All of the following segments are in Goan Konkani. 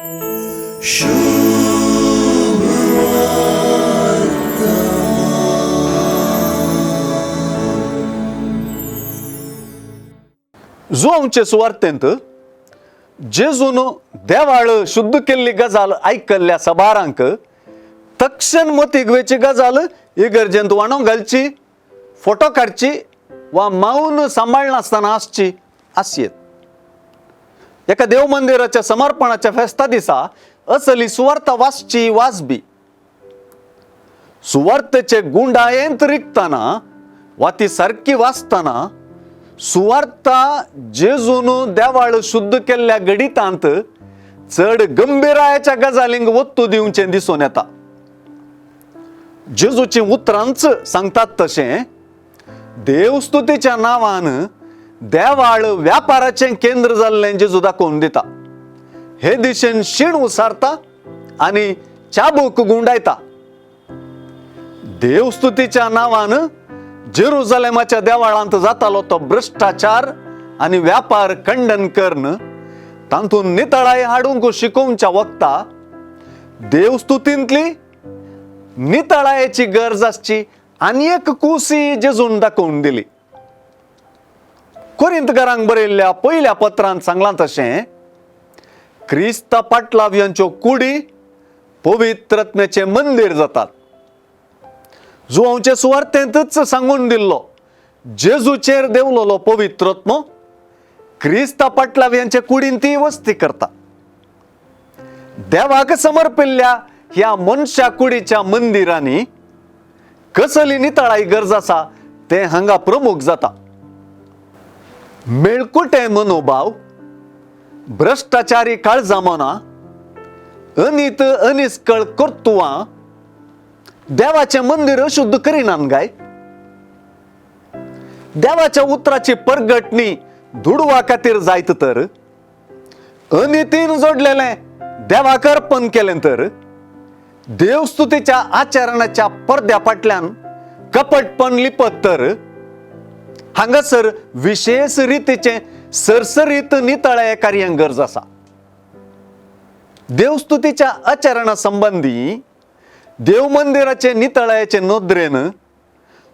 जुवांवचे सुवार्तेंत जेजून देवाळ शुद्ध केल्ली गजाल आयकल्ल्या सबारांक तक्षण मतीक वेची गजाल इगर्जेंत वाणोंक घालची, फोटो काडची वा मावन सांबाळनासतना आसची आसयेत. एका देव मंदिराच्या समर्पणाच्या फेस्ता दिसा असली सुवार्ता वाचची वाजबी. सुवार्तेचे गुंडायेंत रिगतना वा ती सारकी वाचतना सुवार्ता जेजून देवाळ शुद्ध केल्ल्या गणितांत चड गंभीरायाच्या गजालींक वत्तू दिवचें दिसून येता. जेजूची उतरांच सांगतात तशें देवस्तुतीच्या नांवान देवाळ व्यापाराचें केंद्र जाल्लें जेजू दाखोवन दिता. हे दिशेन शीण उसारता आनी चाबूक गुंडायता. देवस्तुतीच्या नांवान जेरुजलेमाच्या देवाळांत जातालो तो भ्रश्टाचार आनी व्यापार खंडन करून तातूंत नितळाय हाडूंक शिकोवच्या वखता देवस्तुतींतली नितळायेची गरज आसची आनी एक कुसी जेजून दाखोवन दिली. कोरिंतकारांक बरयल्ल्या पयल्या पत्रांत सांगलां तशें क्रिस्ता पाटलाव्यांच्यो कुडी पवित्रत्म्याचें मंदीर जातात. जुवांवचे सुवार्तेंतच सांगून दिल्लो जेजूचेर देंवलोलो पवित्रत्मो क्रिस्ता पाटलाव्यांचे कुडीन ती वस्ती करता. देवाक समर्पिल्ल्या ह्या मनशा कुडीच्या मंदिरांनी कसली नितळाई गरज आसा तें हांगा प्रमुख जाता. मेळकुटे मनोभाव, भ्रश्टाचारी काळजामना, अनीत अनिस्कळ कर्तुवां देवाचें मंदिर अशुद्ध करिनात गाय. देवाच्या उतराची परगटणी दुडवा खातीर जायत तर, अनितीन जोडलेलें देवाक अर्पण केलें तर, देवस्तुतीच्या आचरणाच्या पडद्या फाटल्यान कपटपण लिपत तर, हांगासर विशेष रितीचें सरसरीत नितळाये कार्यांक गरज आसा. देवस्तुतीच्या आचरणा संबंदी देव मंदिराचे नितळायेचे नदरेन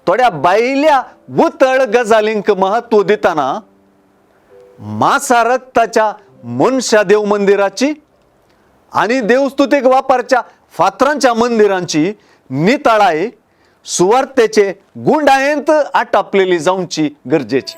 थोड्या भायल्या उतळ गजालींक म्हत्व दितना मासा रक्ताच्या मनशा देव मंदिराची आनी देवस्तुतीक वापरच्या फातरांच्या मंदिरांची नितळाय सुवार्तेचे गुंडायेंत आटापलेली जावची गरजेची.